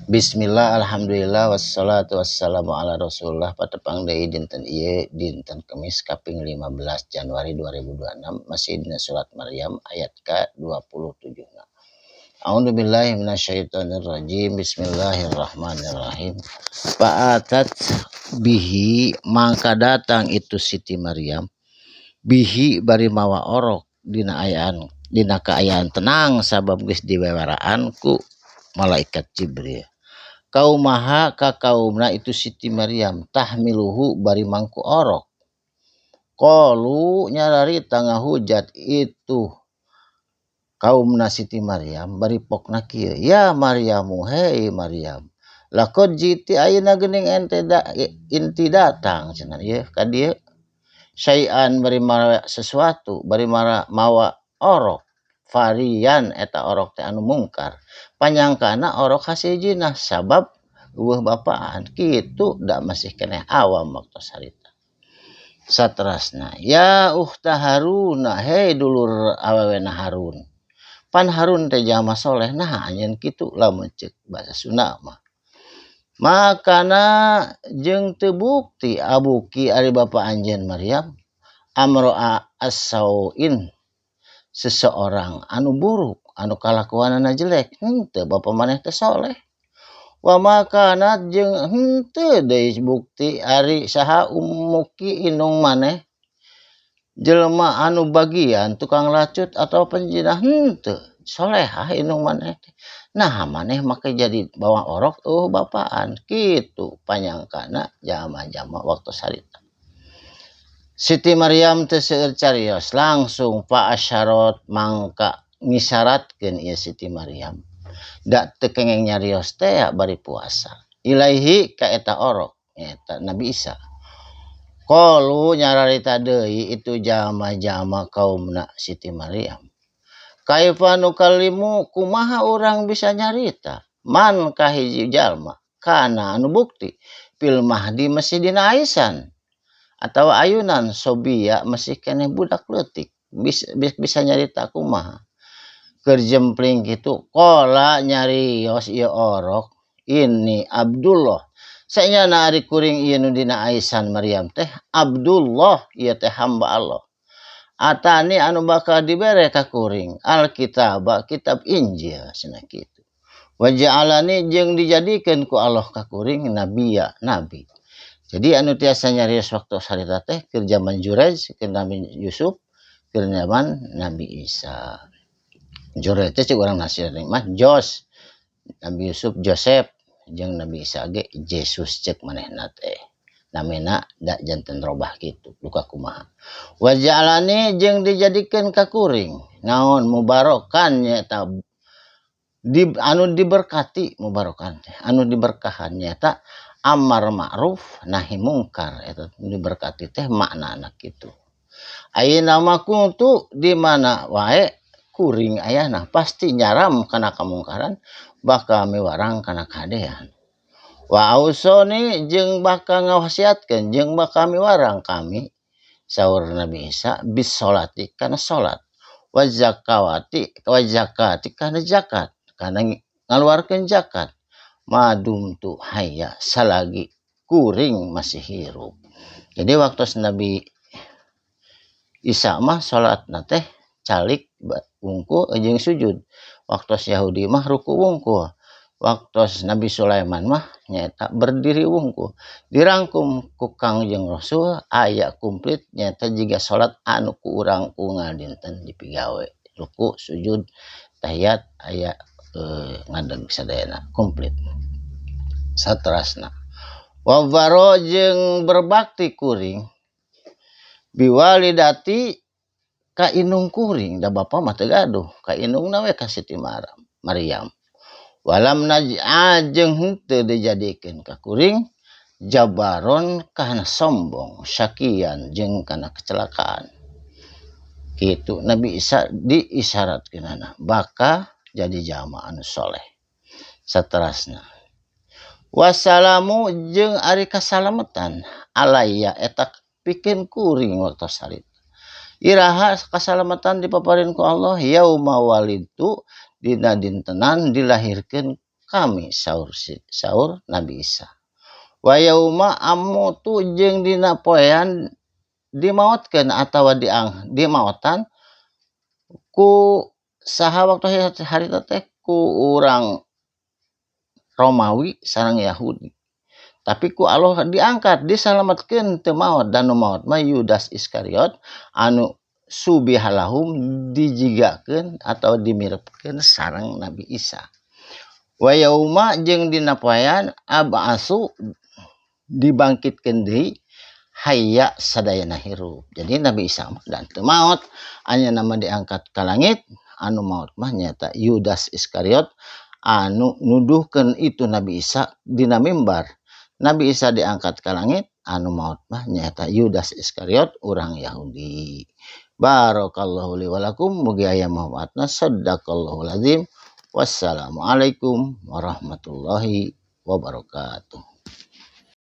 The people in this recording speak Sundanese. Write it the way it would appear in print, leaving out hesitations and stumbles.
Bismillah, alhamdulillah, wassalatu wassalamu ala rasulullah. Patepang deui dinten ieu, dinten Kemis kaping 15 Januari 2026, masih dina surat Maryam ayat ka 27. A'udzubillahi minasyaitonirrajim. Bismillahirrahmanirrahim. Fa'atat bihi, mangka datang itu Siti Maryam, bihi bari mawa orok, dina ayaan, dina kaayaan tenang sabab geus diwewaraan ku malaikat Jibril, kaumaha ka kaumna itu Siti Maryam, tahmiluhu bari mangku orok. Qalu, nyararita ngahujat itu kaumna Siti Maryam bari pokna kieu, ya Maryamu, hei Maryam, laqad ji'ti, ayeuna geuning ente da, inti datang cenah ieu ka dieu, syai'an bari mawa sesuatu, bari mawa orok, fariyan, eta orok teh anu mungkar, panyangkana orok hasil jinah sabab euweuh bapaan kitu, da masih keneh awam waktu harita. Saterasna, ya ukhta Haruna, hei dulur awewena Harun, pan Harun teh jalma soleh, nah anjeun kitu lamun ceuk bahasa Sunda mah. Makana jeung teu bukti abuki ari bapa anjeun Maryam amro'a as-sauin, seseorang anu buruk, anu kalakuanana jelek, henteu, bapa maneh teh soleh. Wa makanat, jeung henteu deui bukti ari saha ummuki, indung maneh, jelema anu bagian tukang lacut atau penjinah, henteu, solehah indung maneh teh, nah maneh make jadi bawa orok euweuh bapaan kitu, panyangkana jalma-jalma waktu harita. Siti Maryam teu seueur carios, langsung fa asyarat, mangka ngisyaratkeun ieu Siti Maryam, da teu kengeng nyarios teh bari puasa, ilaihi ka eta orok, nyaeta Nabi Isa. Qalu, nyararita deui itu jalma-jalma kaumna Siti Maryam, kaifa nukallimu, kumaha urang bisa nyarita, man ka hiji jalma, kana anu bukti, fil mahdi masih dina aisan atau ayunan, sobia masih keneh budak leutik, bisa, bisa nyarita kumaha keur jempling kitu. Qala, nyarios ieu orok, inni Abdullah, sanyana ari kuring ieu nu dina aisan Maryam teh Abdullah, ieu teh hamba Allah, atani anu bakal dibere ka kuring, alkitab, kitab Injil cenah kitu, wa ja'alani, jeung dijadikeun ku Allah ka kuring, nabiyya, nabi. Jadi anu tiasa nyarios waktu harita teh keur zaman Jurej, keur Nabi Yusuf, keur zaman Nabi Isa. Jurej teh cek urang Nasrani mah Jos, Nabi Yusuf Joseph, jeung Nabi Isa ge Jesus cek manehna teh. Namina da janten robah kitu duka kumaha. Wa ja'alani, jeung dijadikeun ka kuring naon, mubarokan, nyaeta di, anu diberkati, mubarokan teh anu diberkahan, nyaeta amar ma'ruf nahi mungkar, eta diberkati teh maknana kitu. Ayeuna mah kuntu, di mana wae kuring ayana pasti nyaram kana kamungkaran, bakal miwarang kana kahadean. Wa ausoni, jeung bakal ngawasiatkeun jeung bakal miwarang kami, saur Nabi Isa, bis sholati, kana salat, wa zakawati, wa zakati, kana zakat, kana ngaluarkeun zakat, madumtu hayya, salagi kuring masih hirup. Jadi waktu Nabi Isa mah salatna teh calik wungkul jeung sujud. Waktu Yahudi mah ruku wungkul. Waktu Nabi Sulaiman mah nyaeta berdiri wungkul. Dirangkum ku Kangjeng Rasul aya komplit, nyaeta jiga salat anu ku urang unggal dinten dipigawe. Ruku, sujud, tahiyat, aya ngadeg, sadayana komplit. Saterasna, wa barro, jeung berbakti kuring, biwalidati, ka indung kuring, da bapa mah teu gaduh, ka indungna we, ka Siti Maryam. Walam naj'al, jeung henteu dijadikeun ka kuring, jabaron, kana sombong, syakian, jeung kana kecelakaan kitu. Nabi Isa diisyaratkeunana bakal jadi jalma anu soleh. Saterasna, wassalamu, jeung ari kasalametan, alayya, eta pikeun kuring waktu harita. Iraha kasalamatan dipaparin ku Allah? Yauma walidtu, dina dintenan dilahirkeun Kami saur saur Nabi Isa. Wa yauma amutu jeung dina poean dimaotkeun atawa diang dimaotan ku saha waktu harita teh ku urang Romawi sareng Yahudi. Tapi ku Allah diangkat disalametkeun teu maot dan nu maot mah Yudas Iskariot anu subihalahum dijigakeun atau dimiripkeun sareng Nabi Isa. Wa yauma jeung dina poean ab'atsu dibangkitkeun deui hayya sadayana hirup. Jadi Nabi Isa mah dan teu maot, anjeunna mah diangkat ka langit, anu maot mah nyaeta Yudas Iskariot anu nuduhkeun itu Nabi Isa dina mimbar. Nabi Isa diangkat ka langit, anu maot mah nyaeta Yudas Iskariot urang Yahudi. Barakallahu li walakum, mugi aya manfaatna. Sadaqallahul azim. Wassalamualaikum warahmatullahi wabarakatuh.